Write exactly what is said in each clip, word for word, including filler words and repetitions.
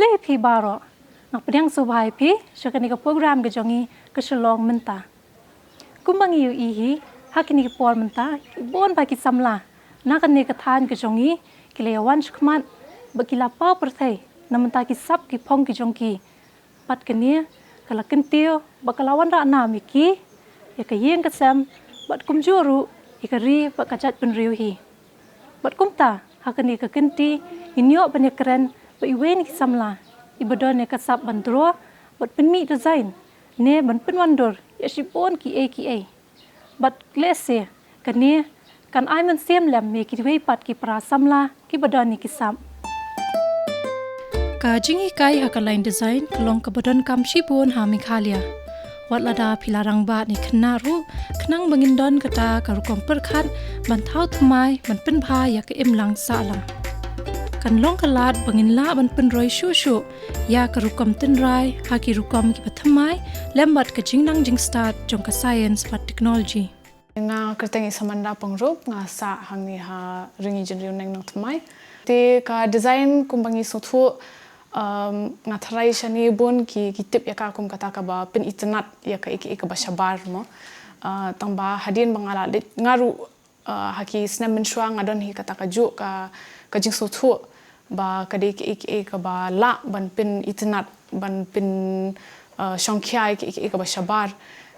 Te phi baroh, nga pdiang sngewbha ïa phi sha kane ka program ka jong ngi ka Shillong Mynta. Kumba ngi ïohi hi, ha kine ki por mynta, ki bun bha ki samla na kane ka thaiñ ka jong ngi, ki la ïa wan shakhmat, bad ki la paw pyrthei na bynta ki sap ki phong ki jong ki. Bad kane ka la kyntiew bad ka la wanrah nam ïa ki, ïa ka ïing ka sem, bad kumjuh ruh ïa ka ri bad ka jaitbynriew hi. Bad kumta, ha kane ka kynti, ngin ïoh ban ïakren bad iwei na ki samla iba don ïa ka sap ban draw bad pynmih design, ne ban pynwandur ïa shibun kiei kiei. Bad lehse kane kan ai mynsiem lem ïa kiwei pat ki para samla kiba don ïa ki sap. Ka jinghikai ha ka line design ka long kaba donkam shibun ha Meghalaya. Wat lada phi la rangbah ne khynnah ruh, khnang ba ngin don kata ka rukom pyrkhat ban thaw thymmai, ban pynbha ïa ka imlang sahlang. Kan long ka lad ba ngin lah ban pynroi shuh shuh ïa ka rukom tynrai ha ki rukom kiba thymmai lem bad ka jingnang jingstad jong ka science bad technology. Nga kyrteng i Samanda Pyngrope, nga sah hangne ha Ryngi Jynriew Neng Nongthymmai. Te ka design kumba ngi sngewthuh, um, nga tharai shane bun ki, ki tip ïa ka kum kata kaba pynitynnad ïa ka, ïa ka, ïa kaba shabar mo. Uh, tangba hadien ba nga la leit, nga ruh, uh, ha ki snem mynshuwa nga don hi kata kajuh ka, ka jingsngewthuh ba ka dei kaei kaei kaba lah ban pynitynnad, ban pyn, uh, shongkhia ïa kaei kaei kaba shabar.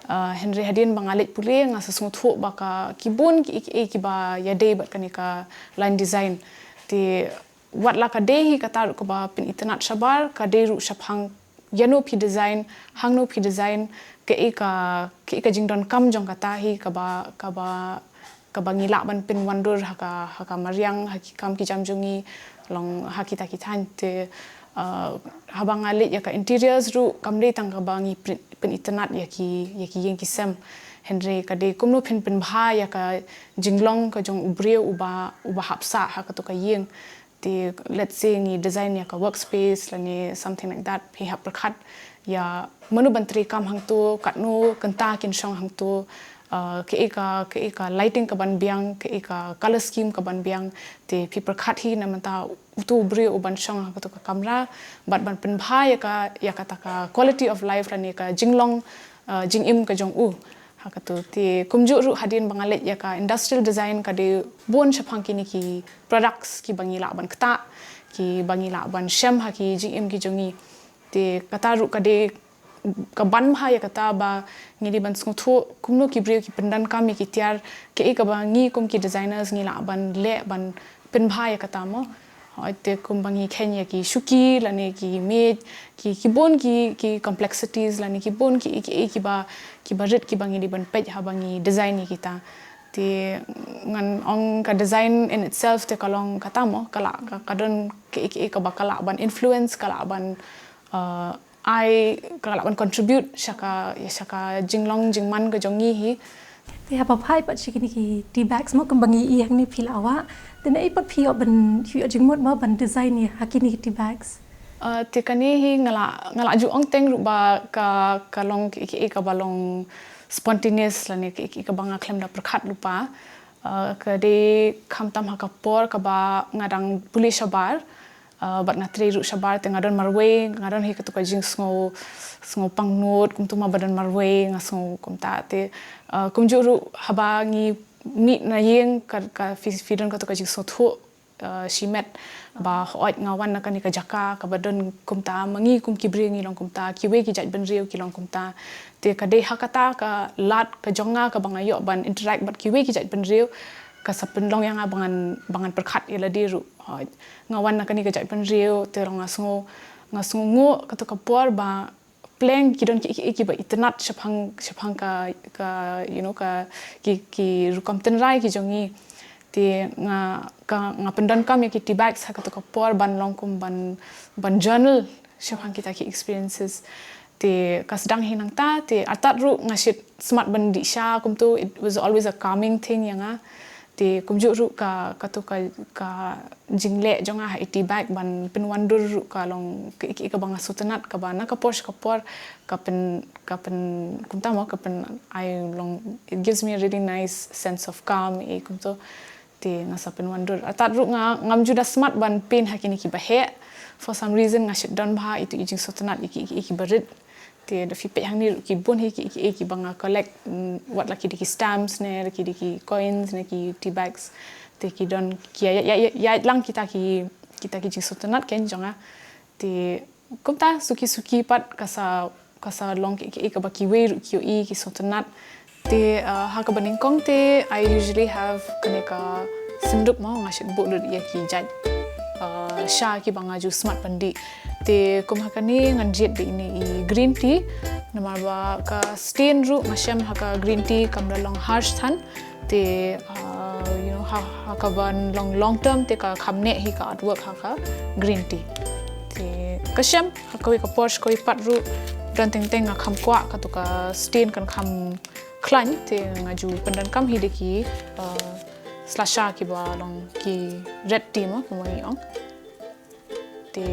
Uh, hynrei hadien ba nga leit pule nga sa sngewthuh ba ka, ki bun kaei kaei kiba ïadei bad kane ka line design. Te wat la ka dei hi kata ruh kaba pynitynnad shabar, ka dei ruh shaphang ïano phi design, hangno phi design, kaei ka, kaei ka jingdonkam jong kata hi kaba, kaba, kaba ngi lah ban pynwandur ha ka, ha ka mariang, ha ki kam ki jam jong ngi, long ha kita ki thaiñ. Te, uh, haba nga leit ïa ka interiors ruh, kam dei tang kaba ngi pyn-, pynitynnad ïa ki, ïa ki ïing ki sem. Hynrei ka dei kumno phin pynbha ïa ka jinglong ka jong u briew uba, uba hap sah ha kato ka ïing. Te, let's say, ngi design ïa ka workspace lane something like that, phi hap pyrkhat ïa mano ban trei kam hangto, katno kynta kin shong hangto, uh, kaei ka, kaei ka lighting kaban biang, kaei ka color scheme kaban biang. Te phi pyrkhat hi na bynta uto u briew uban shong ha kato ka kamra, bad ban pynbha ïa ka, ïa kata ka quality of life lane ka jinglong, uh, jingim ka jong u. Ha kato te kumjuh ruh hadien ba nga leit ïa ka industrial design, ka dei bun shaphang kine ki products kiba ngi lah ban ktah, kiba ngi lah ban shem ha ki jingim ki jong ngi. Te kata ruh ka dei kaban bha ïa kata ba ngi dei ban sngewthuh kumno ki briew ki pyndonkam ïa ki tiar, kaei kaba ngi kum ki designers ngi lah ban leh ban pynbha ïa kata mo. Hooid, te kumba ngi kheiñ ïa ki shuki lane ki miej, ki, ki bun ki, ki complexities lane ki bun ki, ki, kiba, kiba rit kiba ngi dei ban peit haba ngi design ïa kita. Te ngan ong ka design in itself te ka long kata mo, ka lah, ka, ka don kaei kaei kaba ka lah ban influence, ka lah ban, uh, ai, ka lah ban contribute sha ka, sha ka jinglong jingman ka jong ngi hi. Te haba phai pat sha kine ki tea bags mo, kumba ngi ïohi hangne phi la wah, te naei pat phi ïoh ban, phi ïoh jingmut mo ban design ïa ha kine ki tea bags? Uh, te kane hi nga lah, nga lah ju ong teng ruh ba ka, ka long kaei kaei kaba long spontaneous lane kaei kaei kaba nga khlem da pyrkhat lypa. Uh, ka dei khamtam ha ka por kaba nga dang pule shabar, uh, bad nga trei ruh shabar, te nga don marwei, nga don hi kato ka jingsngew, sngew pangnud, kumto ma ba don marwei, nga sngew kumta. Te, uh, kumjuh ruh haba ngi mih na ïing ka, ka phi, phi don kato ka jingsngewthuh, uh, shimet ba hooid nga wan na kane ka jaka kaba don kumta, ma ngi kum ki briew ngi long kumta, kiwei ki jaitbynriew ki long kumta. Te ka dei ha kata ka lad ka jong nga kaba nga ïoh ban interact bad kiwei ki jaitbynriew, ka sa pynlong ïa nga ba ngan, ba ngan pyrkhat ïa lade ruh. Hooid, nga wan na kane ka jaitbynriew, te long nga sngew, nga sngewnguh kato ka por ba pleng ki don ki, ki, kiba itynnad shaphang, shaphang ka, ka, you know, ka, ki, ki rukom tynrai ki jong ngi. Te nga, ka, nga pyndonkam ïa ki tea bags ha kato ka por ban long kum ban, ban journal shaphang kita ki experiences. Te ka sdang hi nangta, te artat ruh nga shait smat ban dih sha kumto, it was always a calming thing ïa nga. Te kumjuh ruh ka, kato ka, ka jingleh jong nga ha i tea bag ban pynwandur ruh ka long kaei kaei kaba nga sngewtynnad, kaba na ka por sha ka por ka pyn, ka pyn, kumta mo, ka pyn ai long, it gives me a really nice sense of calm, eh, kumto. Te nga sa pynwandur. Artat ruh nga, ngam ju da smat ban paint ha kine kiba heh. For some reason nga shait don bha ïa itu i jingsngewtynnat ïa ki, ïa ki, ïa ki barit. Te da phi peit hangne ruh ki bun hi ki, ki, ki ba nga collect, mm, wat la ki dei ki stamps ne, la ki dei ki coins ne, ki tea bags. Te ki don ki ïa, ïa, ïa, ïa lang kita ki, kita ki jingsngewtynnat kein jong nga. Te kumta suki suki pat ka sa, ka sa long ki, ki, kaba kiwei ruh ki ïohi ki sngewtynnat. Te, uh, ha kaba nyngkong te I usually have kane ka synduk mo, nga shait buh lut ïa ki jait, uh, sha kiba nga ju smat pyndih. Te kum ha kane ngan jied da ine i green tea. Namar ba ka stain ruh nga shem ha ka green tea kam da long harsh than. Te, uh, you know, ha, ha kaban long long term te ka kham neh hi ka artwork ha ka green tea. Te ka shem ha kawei ka por, kawei pat ruh don teng teng nga kham kwah katu ka stain kan kham khlaiñ, te nga ju pyndonkam hi da ki, uh, slasha kiba long ki red tea mo, kumba ngi ong. Te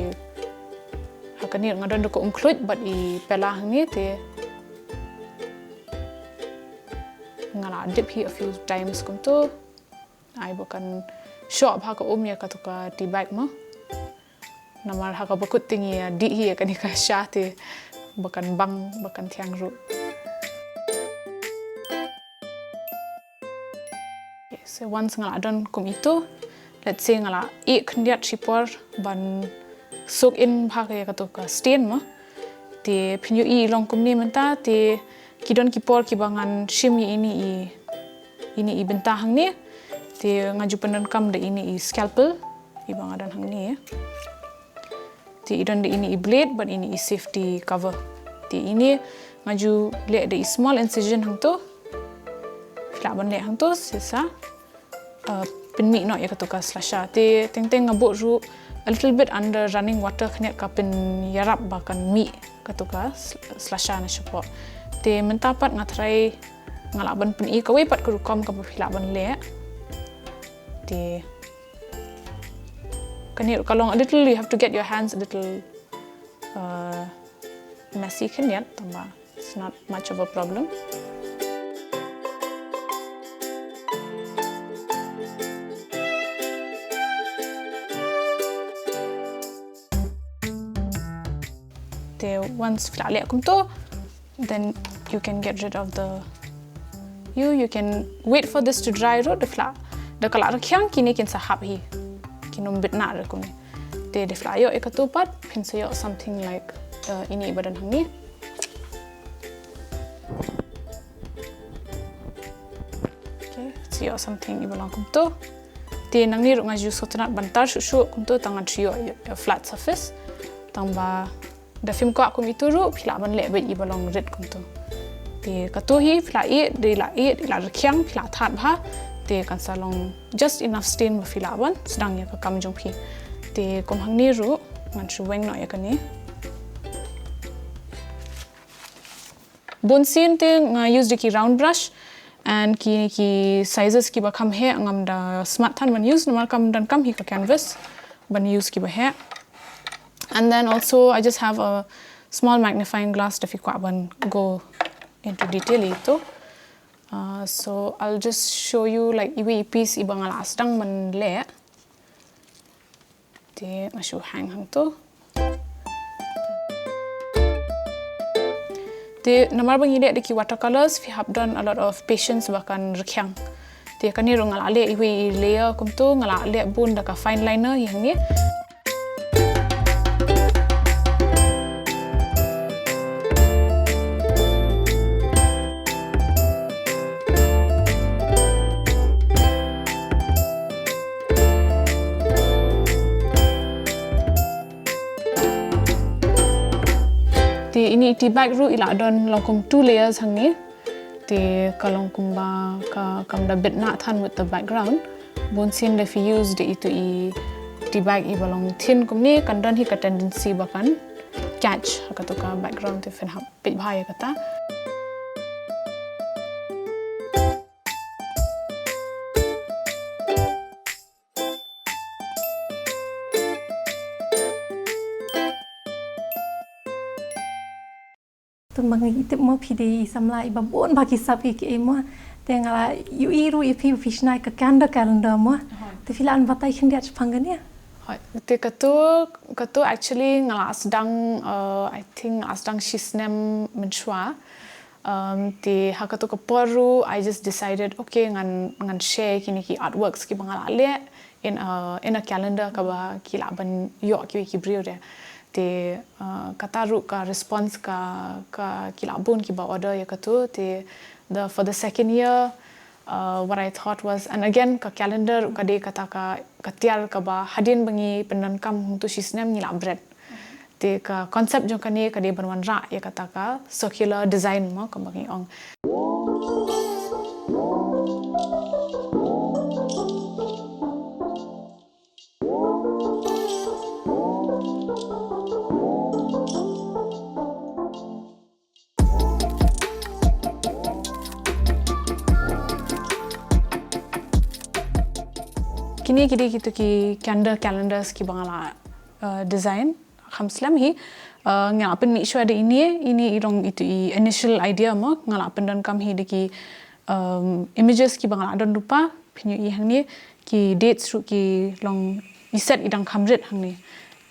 ha kane nga don da ka umkhluit bad i pela hangne, te nga la dip hi a few times kumtu. Ai ba kan shoh bha ka um ïa katu ka tea bag mo. Namar ha kaba kut te ngi ïa dih hi ïa kane ka sha te ba kan bang, ba kan thiang ruh. Okay, so once nga la don kum itu, let's say nga la ïeh khyndiat shipor ban soak in bha ïa katu ka stain mo. Te phin ïohi i long kumne mynta, te ki don ki por kiba ngan shim ïa ine i, ine i bynta hangne. Te nga ju pyndonkam da ine i scalpel iba nga don hangne. Te i don da ine i blade bad ine i safety cover. Te ine nga ju leh da i small incision hangto. Phi lah ban leh hangto shisha. Uh, pynmih noh ïa katu ka slasha. Te teng teng nga buh ruh a little bit under running water khyndiat, ka pynïarap ba kan mih katu ka sl-, slasha na shapoh. Te mynta pat nga try, nga lah ban pyni kawei pat ka rukom kaba phi lah ban leh. Te kane ruh ka long a little, you have to get your hands a little, uh, messy khyndiat, tangba it's not much of a problem. Te once phi la leh kumto, then you can get rid of the, you, you can wait for this to dry ruh, da phi la, da ka la rkhiang kine kin sa hap hi. Kin ym bit nah ruh kumne. Te da phi la ïoh ïa katu pat, phin sa ïoh something like, uh, ine ba don hangne. Okay, sa ïoh something iba long kumto. Te nangne ruh nga ju sngewtynnat ban tar shuh shuh kumto tang ngan shu ïoh ïa flat surface. Tangba da phim kwah kum itu ruh, phi lah ban leh beit iba long rit kumto. Te katu hi phi la ïeh, da i la ïeh, da i la rkhiang, phi la thad bha. Te kan sa long just enough stain ba phi lah ban sdang ïa ka kam jong phi. Te kum hangne ruh ngan shu weng noh ïa kane. Bun sien te nga use da ki round brush, and ki, ki sizes kiba kham heh ngam da smat than ban use, namar kam donkam hi ka canvas ban use kiba heh. And then also I just have a small magnifying glass da phi kwah ban go into detail ïa itu. Uh, so I'll just show you, like, iwei i piece iba nga la sdang ban leh. Te nga shu hang hangto. Te namar ba ngi leh da ki watercolors, phi hap don a lot of patience ba kan rkhiang. Te kane ruh nga la leh iwei i layer kumto, nga la leh bun da ka fine liner hi hangne. Te ine i tea bag ruh i la don long kum two layers hangne. Te ka long kumba ka, kam da bit nah than with the background. Bun sien da phi use da itu i tea bag iba long thin kumne, kan don hi ka tendency ba kan catch ha katu ka background, te phin hap peit bha ïa kata. Tang ba nga tip mo phi dei i samla iba bun bha ki sap kiei kiei mo. Te nga la ïohi ruh ïa phi ba phi shna ïa ka candle calendar mo. Aha. Te phi lah ban batai khyndiat shaphang kane? Te katu, katu actually nga la sdang, uh, I think nga la sdang shi snem mynshuwa. Um, te ha katu ka por ruh, I just decided, okay, ngan, ngan share kine ki artworks kiba nga la leh in a, in a calendar kaba ki lah ban ïoh kiwei ki briew de. Te, uh, kata ruh ka response ka, ka ki lah bun kiba order ïa katu. Te the, for the second year, uh, what I thought was, and again, ka calendar ruh ka dei kata ka, ka tiar kaba hadien ba ngi pyndonkam hangtu shi snem ngi lah bret. Te ka concept jong kane ka dei ban wanrah ïa kata ka circular design mo, kaba ngi ong. Kine ki dei kitu ki candle calendars kiba nga la, uh, design. Kham slem hi, uh, nga la pynmih shuwa da ine, ine i long itu i initial idea mo, nga la pyndonkam hi da ki, um, images kiba nga la don lypa, phin ïohi hangne, ki dates ruh ki long i set i dang kham rit hangne.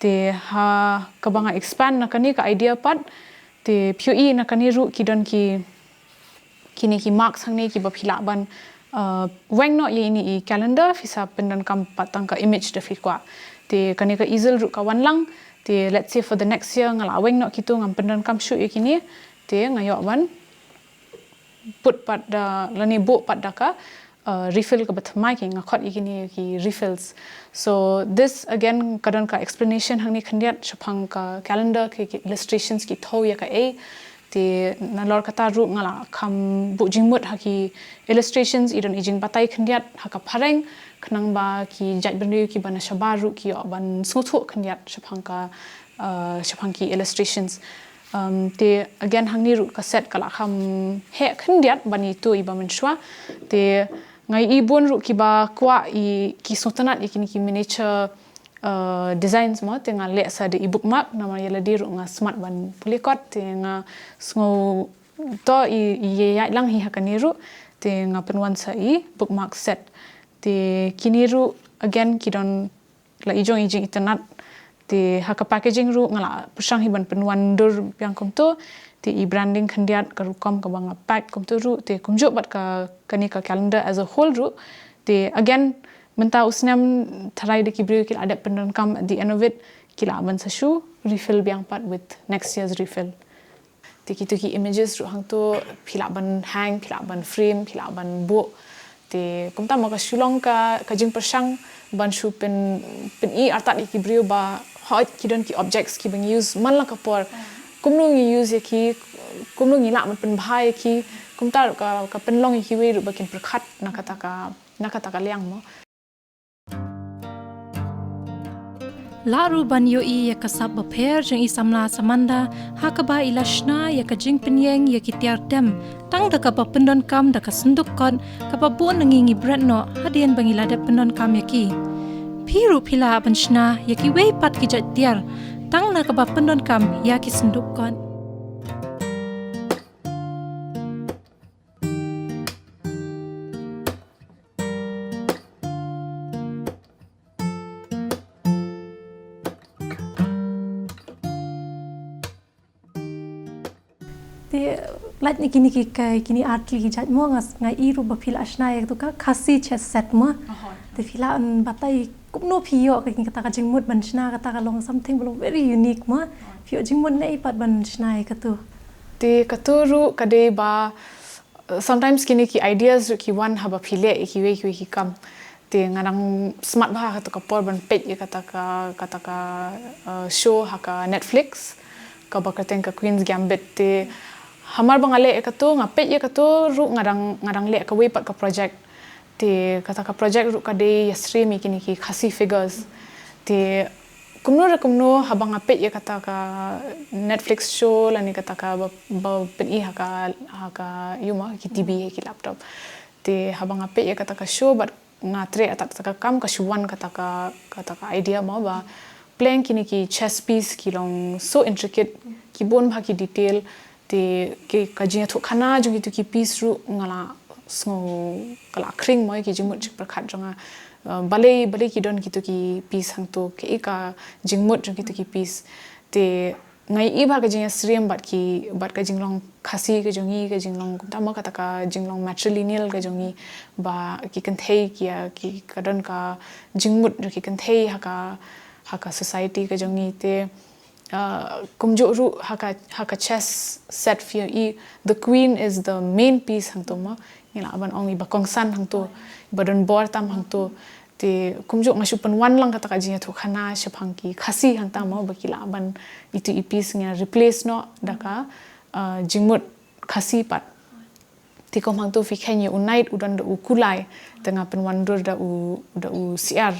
Te ha kaba nga expand na kane ka idea pat, te phi ïohi na kane ruh ki don ki, kine ki marks hangne kiba phi lah ban, uh, weng noh ïa ine i calendar, phi sa pyndonkam pat tang ka image da phi kwah. Te kane ka easel ruh ka wan lang, te let's say for the next year nga la weng noh kitu, ngam pyndonkam shuh ïa kine, te nga ïoh ban put pat da, lane buh pat da ka, uh, refill kaba thymmai, ki nga khot ïa kine ki refills. So this again ka don ka explanation hangne khyndiat shaphang ka calendar, ki, ki illustrations ki thew ïa kaei. Te nalor kata ruh nga la kham buh jingmut ha ki illustrations, i don i jingbatai khyndiat ha ka phareng, khnang ba ki jaitbynriew kiba na shabar ruh ki ïoh ban sngewthuh khyndiat shaphang ka, uh, shaphang ki illustrations. Um, te again hangne ruh ka set ka la kham heh khyndiat ban ïathuh ïa iba mynshuwa. Te nga ïohi bun ruh kiba kwah ïa ki sngewtynnat ïa kine ki miniature, uh, designs mo, te nga leh sa da i bookmark, namar ïa lade ruh nga smat ban pule kot, te nga sngew to i, i ïaid lang hi ha kane ruh, te nga pynwan sa i bookmark set. Te kine ruh again ki don la i jong i jingitynnat. Te ha ka packaging ruh nga la pyrshang hi ban pynwan dur biang kumtu. Te i branding khyndiat, ka rukom kaba nga pack kumtu ruh. Te kumjuh bad ka, kane ka calendar as a whole ruh. Te again, mynta u snem tharai da ki briew ki la dep pyndonkam, at the end of it ki lah ban sa shu refill biang pat with next year's refill. Te kitu ki images ruh hangtu phi lah ban hang, phi lah ban frame, phi lah ban buh. Te kumta mo ka shu long ka, ka jingpyrshang ban shu pyn, pyni artat ïa ki briew ba hooid ki don ki objects kiba ngi use man la ka por. Kumno ngi use ïa ki, kumno ngi lah ban pynbha ïa ki, kumta ruh ka, ka pynlong ïa kiwei ruh ba kin pyrkhat na kata ka, na kata ka liang mo. Lah ruh ban ïohi ïa ka sap bapher jong i samla samanda ha kaba i la shna ïa ka jingpynïeng ïa ki tiar tem tang da kaba pyndonkam da ka synduk kot kaba bun na ngi ngi bret noh hadien ba ngi la dep pyndonkam ïa ki. Phi ruh phi lah ban shna ïa kiwei pat ki jait tiar tang na kaba pyndonkam ïa ki synduk kot. Te lait na kine ki, ki, kine artwork ki jait mo, nga, nga i ruh ba phi la shna ïa katu ka Khasi chess set mo. Te phi lah ban batai kumno phi ïoh ka, kata ka jingmut ban shna kata, ka long something ba long very unique mo. Phi ïoh jingmut naei pat ban shna ïa katu? Te katu ruh ka dei ba, uh, sometimes kine ki ideas ruh ki wan haba phi leh ïa kiwei kiwei ki kam. Te nga dang smat bha ha katu ka por ban peit ïa kata ka, kata ka, uh, show ha ka Netflix, kaba kyrteng ka Queen's Gambit. Te hamar ba nga leh ïa katu, nga peit ïa katu ruh nga dang, nga dang leh kawei pat ka project. Te kata ka project ruh ka dei ïa stream ïa kine ki Khasi figures. Te kumno re kumno haba nga peit ïa kata ka Netflix show lane kata ka ba, ba pyni ha ka, ha ka, ïa mo, ki T V, ki laptop. Te haba nga peit ïa kata ka show bad nga trei ïa kata ka kam, ka shu wan kata ka, kata ka idea mo ba pleng kine ki chess piece ki long so intricate, ki bun bha ki detail. Te ki, ka jingïathuhkhana jong kitu ki piece ruh nga la sngew ka la khring mo ïa ki jingmut jingpyrkhat jong nga. Uh, balei, balei ki don kito ki piece hangto, kaei ka jingmut jong kito ki piece. Te nga ïohi ba ka jingïasyriem bad ki, bad ka jinglong Khasi ka jong ngi, ka jinglong, kumta mo, kata ka jinglong matrilineal ka jong ngi, ba ki kynthei ki, ki, ka don ka jingmut jong ki kynthei ha ka, ha ka society ka jong ngi. Te uh, kumjuh ruh ha ka, ha ka chess set phi ïohi, the queen is the main piece hangto mo. Ngi lah ban ong i ba kongsan hangto, i ba don bor tam hangto. Te kumjuh nga shu pynwan lang kata ka jingïathuhkhana shaphang ki Khasi hangta mo, ba ki lah ban, itu i piece ngi replace noh da ka, uh, jingmut Khasi pat. Te kum hangto phi kheiñ ïa u knight u don da u kulai, te nga pynwandur da u, da u syiar.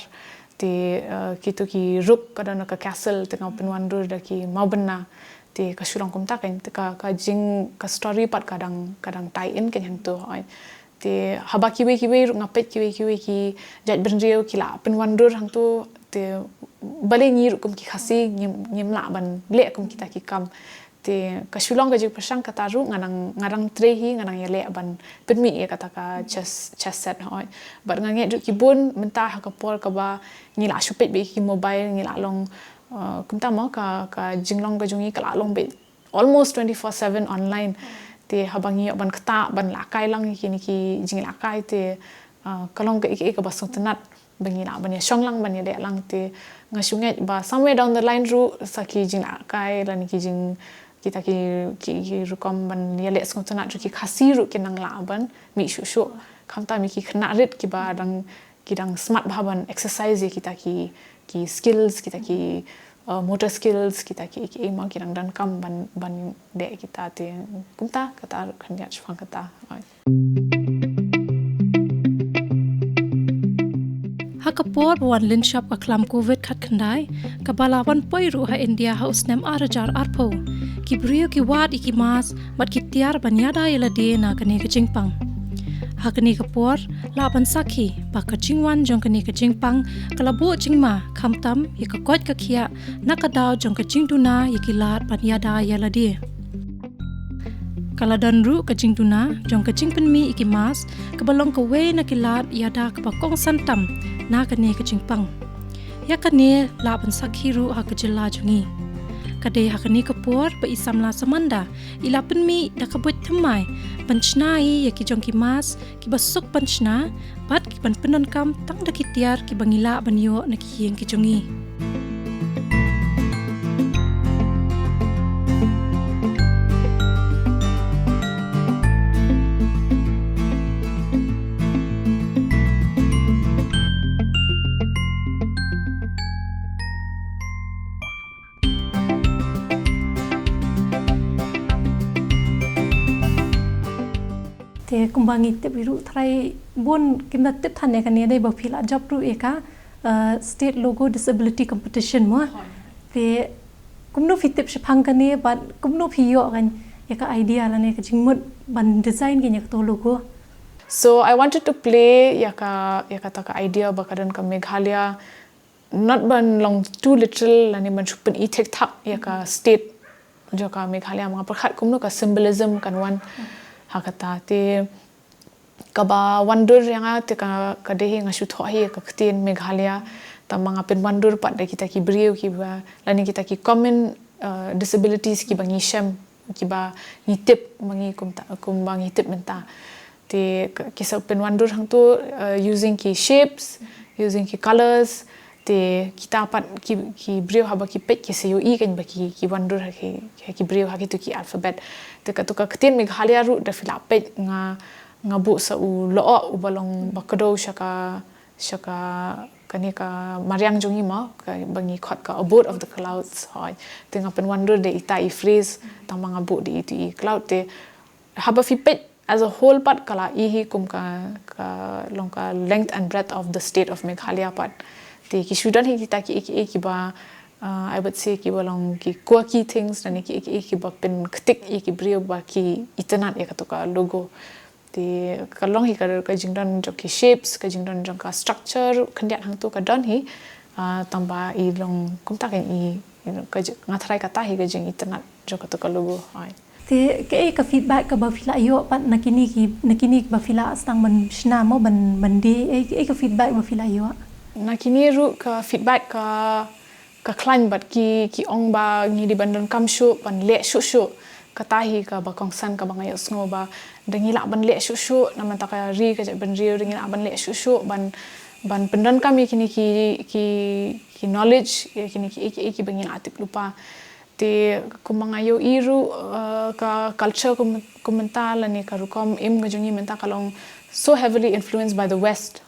Te, uh, kito ki rook ka don da ka castle, te nga pynwandur da ki mawbynna. Te ka shu long kumta keiñ, te ka, ka jing, ka story pat ka dang, ka dang tie in keiñ hangto, hooid. Te haba kiwei kiwei ruh nga peit kiwei kiwei ki jaitbynriew ki la pynwandur hangto, te balei ngi ruh kum ki Khasi ngim, ngim lah ban leh kum kita ki kam. Te ka shu long ka jingpyrshang kata ruh, nga dang, nga dang trei hi, nga dang ïaleh ban pynmih ïa kata ka chess, chess set, hooid. Bad nga ngeit ruh ki bun mynta ha ka por kaba ngi la shu peit beit ki mobile, ngi la long, uh, kumta mo, ka, ka jinglong ka jong ngi ka la long beit almost twenty-four seven online. Te haba ngi ïoh ban ktah, ban lehkai lang ïa kine ki jinglehkai, te, uh, ka long kaei kaei kaba sngewtynnat ba ngi lah ban ïashong lang, ban ïaleh lang. Te nga shu ngeit ba somewhere down the line ruh sa ki jinglehkai lane ki jing, kita ki, ki, ki rukom ban ïaleh sngewtynnat jong ki Khasi ruh kin nang lah ban mih shuh shuh. Khamtam ïa ki khynnah rit kiba dang, ki dang smat bha ban exercise ïa kita ki, ki skills, kita ki, uh, motor skills, kita ki, ki, mo, ki dang donkam ban, ban dei kita. Te kumta, kata ruh khyndiat shaphang kata. Ha ka por ba wan lynshop ka khlam covid khatkhyndai, kaba la wan poi ruh ha India ha u snem ar hajar arphew, ki briew ki wad ïa ki mask bad ki tiar ban ïada ïa lade na kane ka jingpang. Ha kane ka por, lah ban sakhi ba ka jingwan jong kane ka jingpang ka la buh jingma, khamtam ïa ka koit ka khiah na ka daw jong ka jingduna ïa ki lad ban ïada ïa lade. Ka la don ruh ka jingduna jong ka jingpynmih ïa ki mask, kaba long kawei na ki lad ïada kaba kongsan tam na kane ka jingpang. Ïa kane lah ban sakhi ruh ha ka jylla jong ngi. Ka dei ha kane ka por ba i samla samanda i la pynmih da ka buit thymmai ban shna hi ïa ki jong ki mask kiba suk ban shna, bad ki ban pyndonkam tang da ki tiar kiba ngi lah ban ïoh na ki ïing ki jong ngi. Te kumba ngi tip hi ruh, tharai bun kim da tip than ïa kane, dei ba phi la jop ruh ïa ka, uh, State Logo Disability Competition mo. Te kumno phi tip shaphang kane, bad kumno phi ïoh kan ïa ka idea lane ka jingmut ban design kan ïa kato logo? So I wanted to play ïa ka, ïa kata ka idea ba ka don ka Meghalaya, not ban long too literal lane ban shu pyni thik thak ïa ka state jong ka Meghalaya, ma nga pyrkhat kumno ka symbolism kan wan ha kata. Te kaba wandur ïa nga te ka, ka dei hi nga shu thoh hi ïa ka ktien Meghalaya, tangba nga pynwandur pat da kita ki briew kiba, lane kita ki common, uh, disabilities kiba ngi shem, kiba ngi tip, ma ngi kumta, kumba ngi tip mynta. Te ka, ki sa pynwandur hangto, uh, using ki shapes, using ki colors. Te kita pat ki, ki briew haba ki peit ki sa ïohi kan ba ki, ki wandur ha ki, ha ki briew ha kito ki alphabet. Te kato ka ktien Meghalaya ruh da phi la peit nga, nga buh sa u lyoh uba long ba kdew sha ka, sha ka, kane ka mariang jong ngi mo, kaba ngi khot ka Abode of the Clouds, hooid. Te nga pynwandur da ita i phrase, tangba nga buh da itu i cloud. Te haba phi peit as a whole pat ka la i hi kum ka, ka long ka length and breadth of the state of Meghalaya pat. Te ki shu don hi kita kiei kiei kiba, uh, I would say kiba long ki quirky things, lane kiei kiei kiba pynktik ïa ki briew ba ki itynnad ïa kato ka logo. Te ka long hi ka, ka jingdon jong ki shapes, ka jingdon jong ka structure, khyndiat hangto ka don hi, ah, tangba i long kumta kan i, you know, ka jing, nga tharai kata hi ka jingitynnad jong kato ka logo. Ai. Te kaei ka feedback kaba phi la ïoh pat na kine ki, na kine ba phi la sdang ban shna mo, ban, ban die, ei, ei ka feedback ba phi la ïoh? Na kine ruh ka feedback ka, ka khlaiñ bad ki, ki ong ba ngi dei ban donkam shuh, ban leh shuh shuh. Kata hi kaba kongsan kaba nga ïohsngew ba da ngi lah ban leh shuh shuh na mynta ka ri ka jaitbynriew, da ngi lah ban leh shuh shuh ban, ban pyndonkam ïa kine ki, ki, ki knowledge, ïa kine ki, ki, kiba ngi lah tip lypa. Te kumba nga ïohi ruh, eh, ka culture kum, kum mynta lane ka rukom im ka jong ngi mynta ka long so heavily influenced by the West.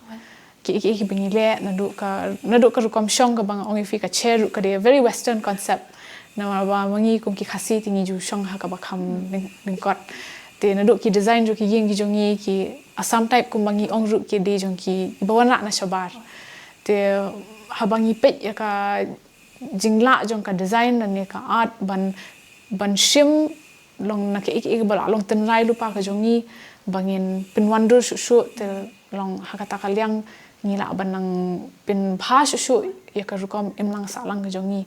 Ki, ki, kiba ngi leh naduh ka, naduh ka rukom shong kaba nga ong ïa phi, ka chair ruh ka dei a very Western concept. Namar ba ma ngi kum ki Khasi te ngi ju shong ha kaba kham lyng-, lyngkot. Te naduh ki design jong ki ïing ki jong ngi, ki Assam type kumba ngi ong ruh, ki dei jong ki, kiba wanrah na shabar. Te haba ngi peit ïa ka jinglah jong ka design lane ka art ban, ban shim long na kaei kaei ba lah long tynrai lypa ka jong ngi, ba ngin pynwandur shuh shuh, te long ha kata ka liang ngi lah ban nang pynbha shuh shuh ïa ka rukom imlang sahlang ka jong ngi.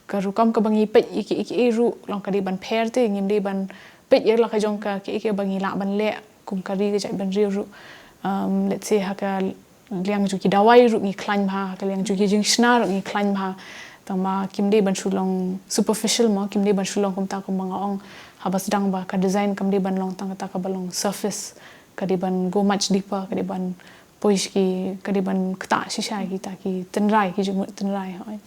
Ka rukom kaba ngi peit ïa kiei kiei ruh long ka dei ban pher, te ngim dei ban peit ïa la ka jong ka, kiei kiei ba ngi lah ban leh kum ka ri ka jaitbynriew ruh. Um, let's say ha ka liang jong ki dawai ruh ngi khlaiñ bha, ha ka liang jong ki jingshna ruh ngi khlaiñ bha. Tangba kim dei ban shu long superficial mo, kim dei ban shu long kumta kumba nga ong, haba sdang ba ka design kam dei ban long tang kata kaba long surface, ka dei ban go much deeper, ka dei ban poi sha ki, ka dei ban ktah shisha kita ki tynrai, ki jingmut tynrai, hooid.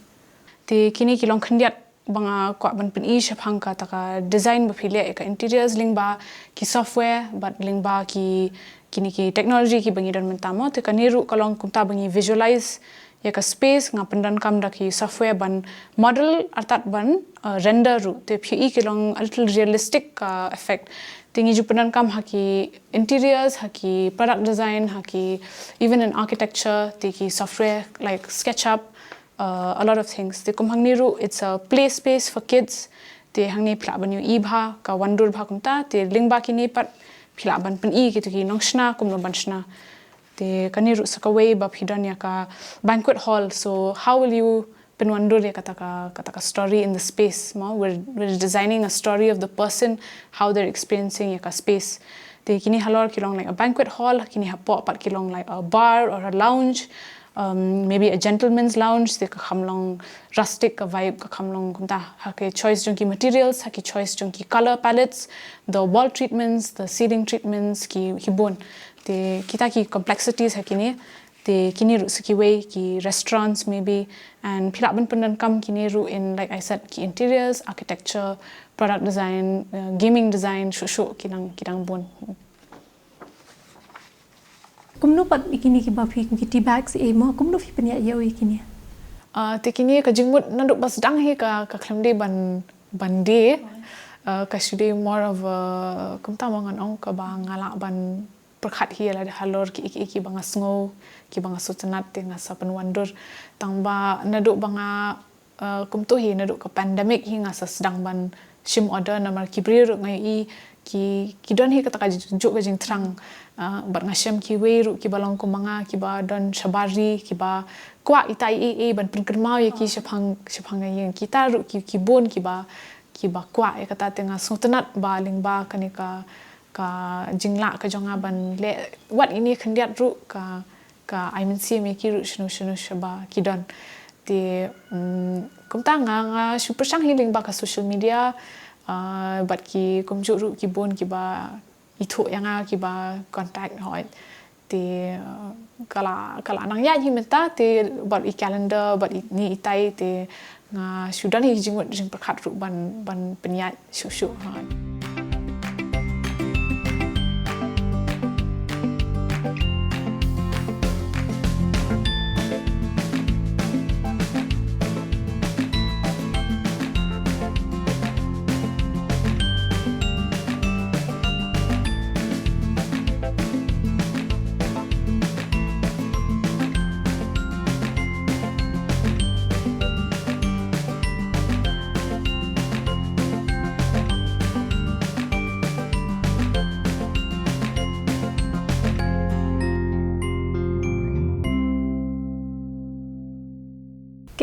Te kine ki long khyndiat ba nga kwah ban pyni shaphang kata ka design ba phi leh ïa ka interiors lyngba ki software bad lyngba ki, kine ki technology kiba ngi don mynta mo. Te kane ruh ka long kumta ba ngi visualize ïa ka space, nga pyndonkam da ki software ban model artat ban, uh, render ruh. Te phi i ki long a little realistic ka effect. Te ngi ju pyndonkam ha ki interiors, ha ki product design, ha ki even in architecture, te ki software like SketchUp, uh, a lot of things. Te kum hangne ruh, it's a play space for kids. Te hangne phi lah ban ïohi bha, ka wandur bha kumta. Te lyngba kine pat phi lah ban pyni kito ki nongshna kumno ban shna. Te kane ruh sa kawei ba phi don ïa ka banquet hall. So how will you pynwandur ïa kata ka, kata ka story in the space, mo? We're, we're designing a story of the person, how they're experiencing ïa ka space. Te kine halor ki long like a banquet hall, kine hapoh pat ki long like a bar or a lounge, um, maybe a gentleman's lounge, te ka kham long rustic ka vibe, ka kham long kumta. Ha ki choice jong ki materials, ha ki choice jong ki color palettes, the wall treatments, the ceiling treatments, ki, ki bun. Te kita ki complexities ha kine, te kine ruh sa kiwei ki restaurants maybe, and phi lah ban pyndonkam kine ruh in, like I said, ki interiors, architecture, product design, uh, gaming design, shuh shuh ki dang, ki dang bun. Kumno pat ïa kine kiba phi, ki tea bags, eh, mo, kumno phi pynïaid ïa u ïa kine? Ah, te kine ka jingmut naduh ba sdang hi ka, ka khlem dei ban, ban die. Ah, ka shu dei more of a, kumta mo ngan ong, kaba nga lah ban pyrkhat hi ïa lade halor ki, ki, kiba nga sngew, kiba nga sngewtynnat, te nga sa pynwandur. Tangba naduh ba nga, uh, kumto hi, naduh ka pandemic hi nga sa sdang ban shim order, namar ki briew ruh nga ïohi ki, ki don hi kata ka ju-, juh ka jingthrang. Uh, bad nga shem kiwei ruh kiba long kum ma nga, kiba don shabar ri, kiba kwah itai ei ei ban pynkynmaw ïa ki shaphang, shaphang ka ïing. Kita ruh ki, ki bun kiba, kiba kwah ïa kata, te nga sngewtynnat ba lyngba kane ka, ka jinglah ka jong nga ban leh wat ine khyndiat ruh, ka, ka ai mynsiem ïa ki ruh shano shano shaba ki don. Te, mm, kumta nga, nga shu pyrshang hi lyngba ka social media, ah, bad ki kumjuh ruh ki bun kiba ithuh ïa nga, kiba contact, hooid. Te, ah, ka la, ka la nang ïaid hi mynta, te bad i calendar, bad i, ine itai, te nga shu don hi jingmut jingpyrkhat ruh ban, ban pynïaid shuh shuh, hooid.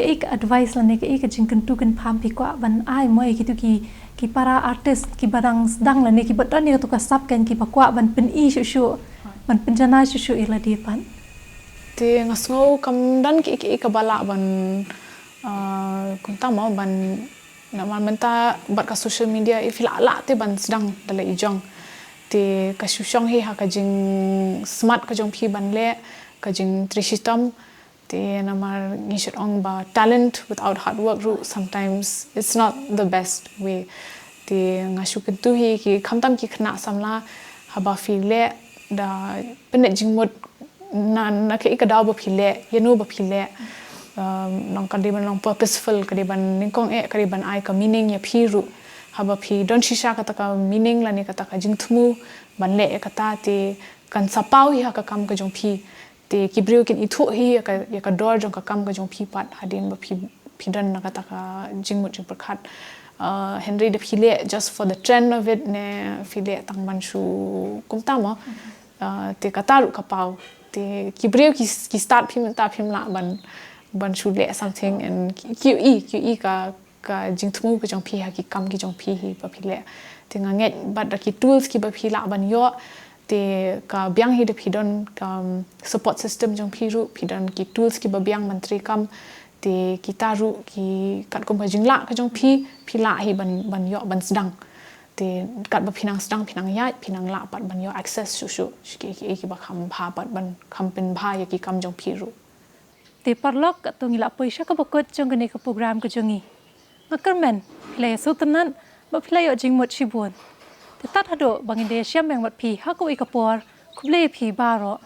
Kaei ka advice lane kaei ka jingkyntu kynpham phi kwah ban ai mo ïa kito ki, ki para artist kiba dang sdang lane kiba don ïa kato ka sap kan, kiba kwah ban pyni shuh shuh, ban pynjanai shuh shuh ïa lade pat? Te nga sngew kam don kiei kiei kaba lah ban, ah, kumta mo, ban, namar mynta bad ka social media, i phi lah lah te ban sdang da la i jong. Te ka shu shong hi ha ka jingsmat ka jong phi ban leh, ka jingtrei shitom. Te namar ngi shait ong ba talent without hard work ruh sometimes it's not the best way. Te nga shu kyntu hi ki, khamtam ki khynnah samla, haba phi leh, da pynleit jingmut na, na kaei ka daw ba phi leh, ïano ba phi leh. Um, long ka dei ban long purposeful, ka dei ban nyngkong eh, ka dei ban ai ka meaning ïa phi ruh. Haba phi don shisha kata ka meaning lane kata ka jingthmu ban leh ïa kata, te kan sa paw hi ha ka kam ka jong phi. Te ki briew kin ithuh hi ïa ka, ïa ka dor jong ka kam ka jong phi pat hadien ba phi, phi don na kata ka jingmut jingpyrkhat. Uh, hynrei da phi leh just for the trend of it ne phi leh tang ban shu kumta mo. Uh, te kata ruh ka paw. Te ki briew ki, ki start phi mynta phim lah ban, ban shu leh something and ki, ki ïohi, ki ïohi ka, ka jingthmu ka jong phi ha ki kam ki jong phi hi ba phi leh. Te nga ngeit bad da ki tools kiba phi lah ban ïoh, te ka biang hi da phi don ka, um, support system jong phi ruh, phi don ki tools kiba biang ban trei kam. Te kita ruh ki katkum ka jinglah ka jong phi, phi lah hi ban, ban ïoh ban sdang. Te katba phi nang sdang, phi nang ïaid, phi nang lah pat ban ïoh access shuh shuh sha kiei kiei kiba kham bha pat ban kham pynbha ïa ki kam jong phi ruh. Te paralok, katto ngi la poi sha kaba kut jong kane ka program ka jong ngi. Nga kyrmen phi la ïa sngewtynnat bad phi la ïoh jingmut shibun. Te tad haduh ba ngin da ïashem biang bad phi ha kawei ka por, khublei ïa phi baroh.